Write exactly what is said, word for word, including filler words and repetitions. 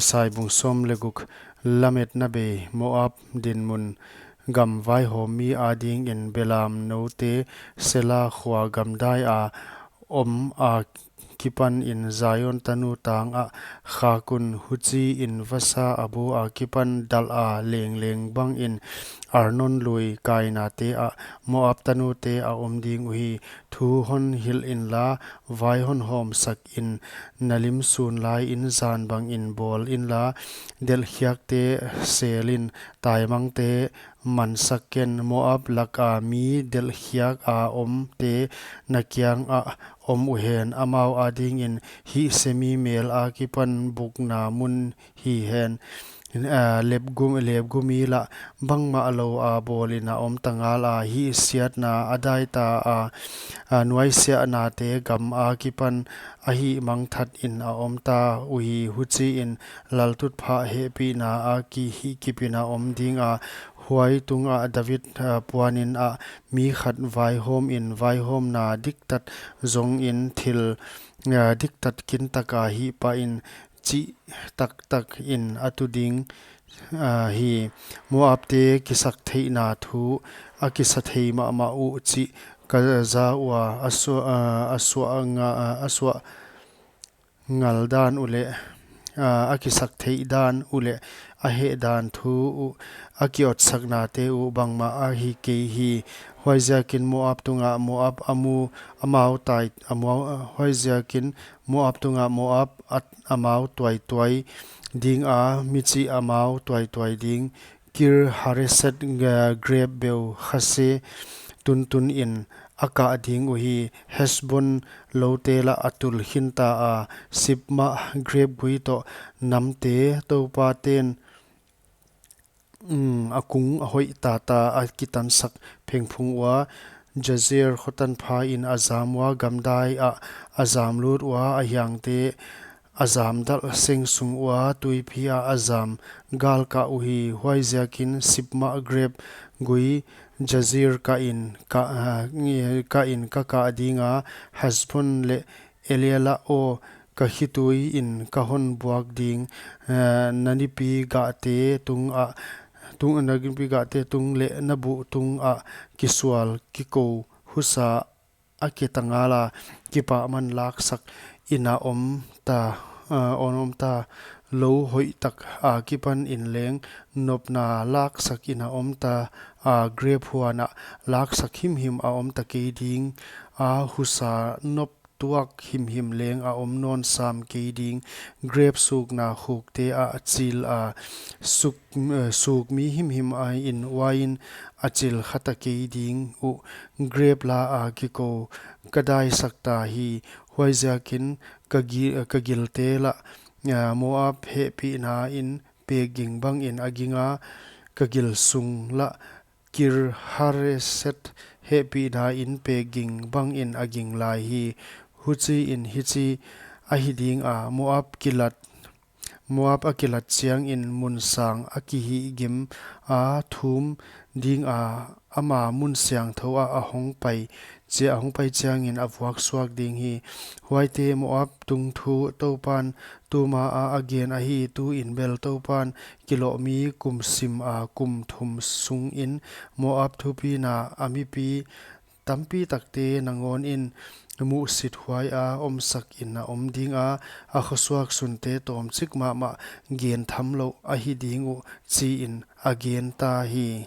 Isai bung sawm leh guk. Lametna bei. Moab dinmun. Gam vaihawmmi adingin belamnoute Sela khua gamdai a om akipanin Zion tanu tang ah khak un, huchiin vasa a bu akipan dalh a lengleng bangin Arnon lui kainate ah Moab tanute a om ding uhi. Thu hon hilh inla, vai hon hawmsak in, na lim sun laiin zan bangin bawl inla, delhkhiakte selin, taimangte mansak ken. Moab laka mi delhkhiak a omte na kiangah om uhen, amau adingin hihsemi mel akipan bukna mun hi hen. Ah, lepgum, lepgumi lah bangmah lou a bawlin a omta ngal a, hihsiatna a daita a, ah, nuaisiahnate gam akipan a hihmangthatin a omta uhi. Huchiin laltutphah hehpihna a kihihkipin a om ding a, huai tungah David, ah, puanin ah mi khat vaihawmin, vaihawmna diktat zongin, thil, ah, diktat kintaka hihpahin, chih taktakin a tu ding, ah, hi. Moabte kisaktheihna thu a kisa thei mahmah uh chih ka za ua, a suah, ah, a suah nga-, ah, a suah ngal dan uleh, ah, a kisak theih dan uleh, a heh dan thu uh, a kiotsaknate uh bangmah ahi kei hi. Huaiziakin Moab tungah Moab a mu, amau tai, amau, huaiziakin Moab tungah Moab a, amau tuaituai ding a, michih amau tuaituai ding, Kir Hareset, ah, grep beu khase tuntunin a kah ding uhi. Hesbon loute lah a tul khinta a, Sibma grep gui toh namte Toupaten, um, a kung a hoih tata a kitansak phengphung ua, Jazer khotanphain a zam ua, gamdai ah a zam lut ua, a hiangte a zam dalh seng sung ua, tuipi ah a zam galkah uhi. Huaiziakin Sibma grep gui Jazer kahin ka, ah, nge-, kahin ka kah ding a, Hesbon leh Eleale aw, ka khituiin ka hon buak ding, ah, na nipi gahte tungah, tung, na nipi gahte tung leh na buh tungah kisual kikou husa a keta ngal a, kipahman laksakin a omta, ah, on omta, lou hoihtak akipanin leng nopna laksakin a omta, ah, grep huan ah laksak himhim a omta kei ding a, husa nop tuak himhim leng a om nawn sam kei ding. Grep sukna khukte ah a chil a, suk, eh, suk mi himhim a in uain a chil khata kei ding uh. Grep la a kikou ka daisak ta hi. Huaiziakin ka gi-, ka gilte lah, ah, Moab hehpihna in pekging bangin a ging a, ka gil sung lah Kir Hareset hehpihna in pekging bangin a ging lai hi. Huchiin hichi ahi ding a, Moab kilat, Moab a kilat chiangin mun sang a kihihgim a thum ding a, ama mun siangthou ah a hong pai chia, a hong pai chiangin a vuaksuak ding hi. Huaite Moab tung thu Toupan tuma a a gen ahi. Tuin bel Toupan kilohmi kum sim a kum thum sungin Moab thupina a mipi tampi takte nangawnin muhsit huai a omsakin a om ding a, a khosuak sunte tawmchik mahmah gen thamlouh ahi ding uh, chiin a gen ta hi.